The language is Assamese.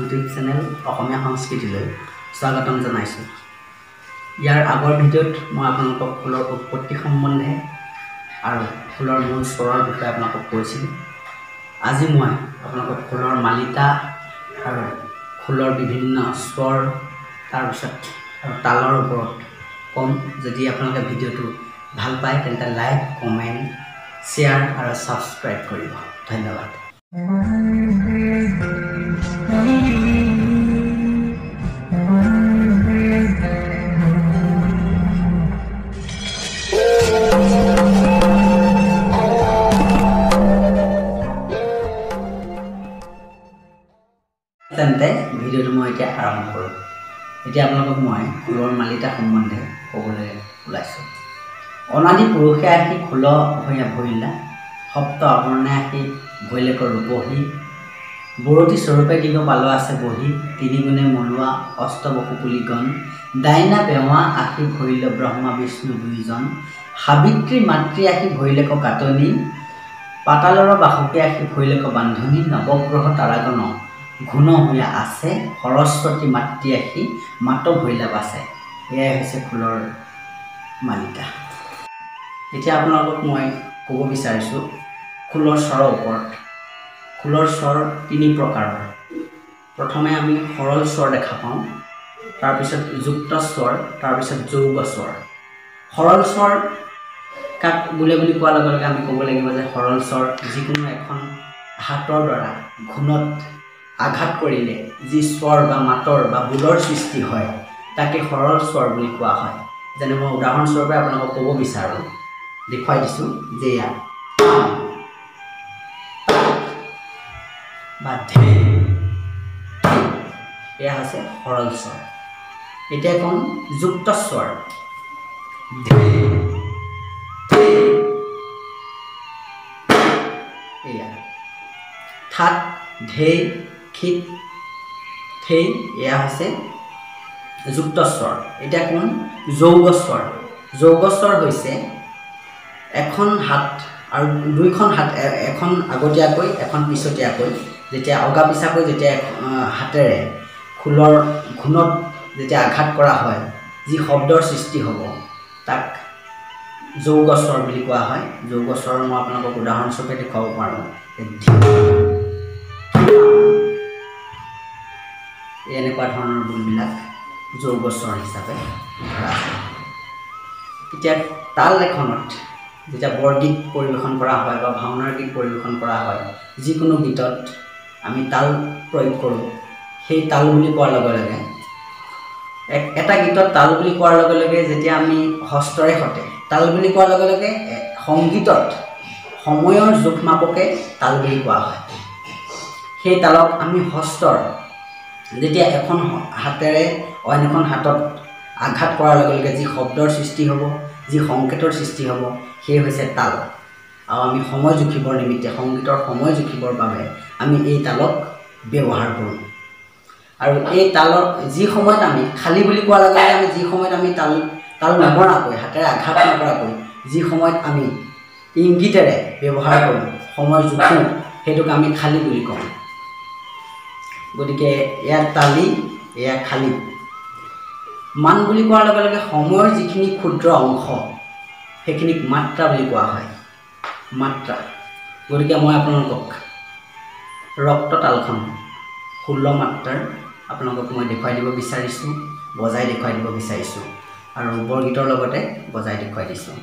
ইউটিউব চেনেল অসমীয়া সংস্কৃতিলৈ স্বাগতম জনাইছোঁ। ইয়াৰ আগৰ ভিডিঅ'ত মই আপোনালোকক খোলৰ উৎপত্তি সম্বন্ধে আৰু খোলৰ মূল স্বৰৰ বিষয়ে আপোনালোকক কৈছিলোঁ। আজি মই আপোনালোকক খোলৰ মালিতা আৰু খোলৰ বিভিন্ন স্বৰ, তাৰপিছত আৰু তালৰ ওপৰত ক'ম। যদি আপোনালোকে ভিডিঅ'টো ভাল পায় তেন্তে লাইক, কমেণ্ট, শ্বেয়াৰ আৰু ছাবস্ক্ৰাইব কৰিব। ধন্যবাদ। তেন্তে ভিডিঅ'টো মই এতিয়া আৰম্ভ কৰোঁ। এতিয়া আপোনালোকক মই খোলৰ মালিতা সম্বন্ধে ক'বলৈ ওলাইছোঁ। অনাদি পুৰুষে আহি খোল ভৈয়া ভৰিলা, সপ্ত আৱৰণে আহি ভৈলেকৰ ৰূপহী, বৰতী স্বৰূপে দিগ পাল আছে বহি, তিনিগুণে মলোৱা অষ্টবসুকুলিগণ, ডাইনা বেওৱা আহি ভৈল ব্ৰহ্মা বিষ্ণু দুইজন, সাবিত্ৰী মাতৃ আহি ভৈলেক কাটনি, পাতালৰ বাসুকে আহি ভৈলেক বান্ধনি, নৱগ্ৰহ তাৰাগণ ঘূণ হৈয়া আছে, সৰস্বতী মাতৃ আহি মাত ভৈলা বাছে। এয়াই হৈছে খোলৰ মালিতা। এতিয়া আপোনালোকক মই ক'ব বিচাৰিছোঁ খোলৰ স্বৰৰ ওপৰত। খোলৰ স্বৰ তিনি প্ৰকাৰৰ। প্ৰথমে আমি সৰল স্বৰ দেখা পাওঁ, তাৰপিছত যুক্ত স্বৰ, তাৰপিছত যৌগ স্বৰ। সৰল স্বৰ কাক বোলে বুলি কোৱাৰ লগে লগে আমি ক'ব লাগিব যে সৰল স্বৰ যিকোনো এখন হাতৰ দ্বাৰা ঘূণত আঘাত কৰিলে যি স্বৰ বা মাতৰ বা বোলৰ সৃষ্টি হয় তাকে সৰল স্বৰ বুলি কোৱা হয়। যেনে মই উদাহৰণস্বৰূপে আপোনালোকক ক'ব বিচাৰোঁ, দেখুৱাই দিছোঁ যে ইয়াত বা ধে, এয়া হৈছে সৰল স্বৰ। এতিয়া ক'ম যুক্ত স্বৰ। ধে, এয়া থাত, ধে, খিত, থেই, এয়া হৈছে যুক্ত স্বৰ। এতিয়া ক'ম যৌগ স্বৰ। যৌগ স্বৰ হৈছে এখন হাত আৰু দুইখন হাত, এখন আগতীয়াকৈ এখন পিছতীয়াকৈ, যেতিয়া অগা পিছাকৈ যেতিয়া হাতেৰে খোলৰ ঘূণত যেতিয়া আঘাত কৰা হয় যি শব্দৰ সৃষ্টি হ'ব তাক যৌগ স্বৰ বুলি কোৱা হয়। যৌগ স্বৰ মই আপোনালোকক উদাহৰণস্বৰূপে দেখুৱাব পাৰোঁ। এনেকুৱা ধৰণৰ বোলবিলাক যৌগ স্বৰ হিচাপে ধৰা হয়। এতিয়া তাল এখনত যেতিয়া বৰগীত পৰিৱেশন কৰা হয় বা ভাওনাৰ গীত পৰিৱেশন কৰা হয়, যিকোনো গীতত আমি তাল প্ৰয়োগ কৰোঁ। সেই তাল বুলি কোৱাৰ লগে লগে এটা গীতত তাল বুলি কোৱাৰ লগে লগে যেতিয়া আমি হস্তৰে সতে তাল বুলি কোৱাৰ লগে লগে সংগীতত সময়ৰ জোখ মাপকে তাল বুলি কোৱা হয়। সেই তালক আমি হস্তৰ যেতিয়া এখন হাতেৰে অইন এখন হাতত আঘাত কৰাৰ লগে লগে যি শব্দৰ সৃষ্টি হ'ব, যি সংকেতৰ সৃষ্টি হ'ব, সেই হৈছে তাল। আৰু আমি সময় জুখিবৰ নিমিত্তে, সংগীতৰ সময় জুখিবৰ বাবে আমি এই তালক ব্যৱহাৰ কৰোঁ। আৰু এই তালৰ যি সময়ত আমি খালী বুলি কোৱাৰ লগে লগে আমি যি সময়ত আমি তাল তাল নমৰাকৈ, হাতেৰে আঘাত নকৰাকৈ যি সময়ত আমি ইংগিতেৰে ব্যৱহাৰ কৰোঁ, সময় জোখোঁ, সেইটোক আমি খালী বুলি কওঁ। গতিকে এয়া তালি, এয়া খালী। মান বুলি কোৱাৰ লগে লগে সময়ৰ যিখিনি ক্ষুদ্ৰ অংশ সেইখিনিক মাত্ৰা বুলি কোৱা হয়, মাত্ৰা। গতিকে মই আপোনালোকক ৰক্ততালখন 16 মাত্ৰাৰ আপোনালোকক মই দেখুৱাই দিব বিচাৰিছোঁ, বজাই দেখুৱাই দিব বিচাৰিছোঁ আৰু বৰগীতৰ লগতে বজাই দেখুৱাই দিছোঁ।